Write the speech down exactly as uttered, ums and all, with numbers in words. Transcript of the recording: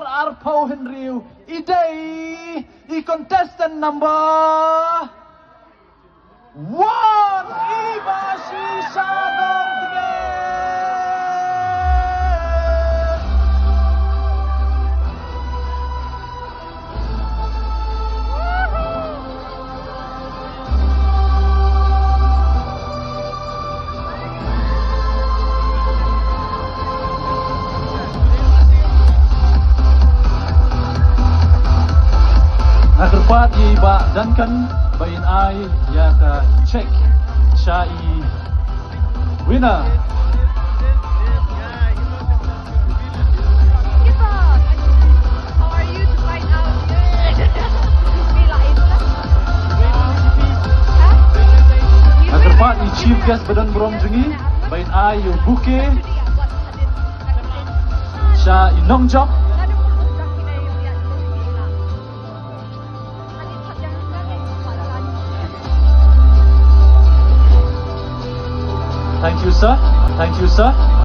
Arphew hynriew i dei i contestant number one, i Bashisha Nongtngen. Nga kyrpad ïa i Bah Duncan ba in ai ïa ka cheque sha i winner. Nga kyrpad ïa i chief guest ba don burom jong ngi ba in ai ïa u bouquet sha i nongjop. Thank you, sir. Thank you, sir.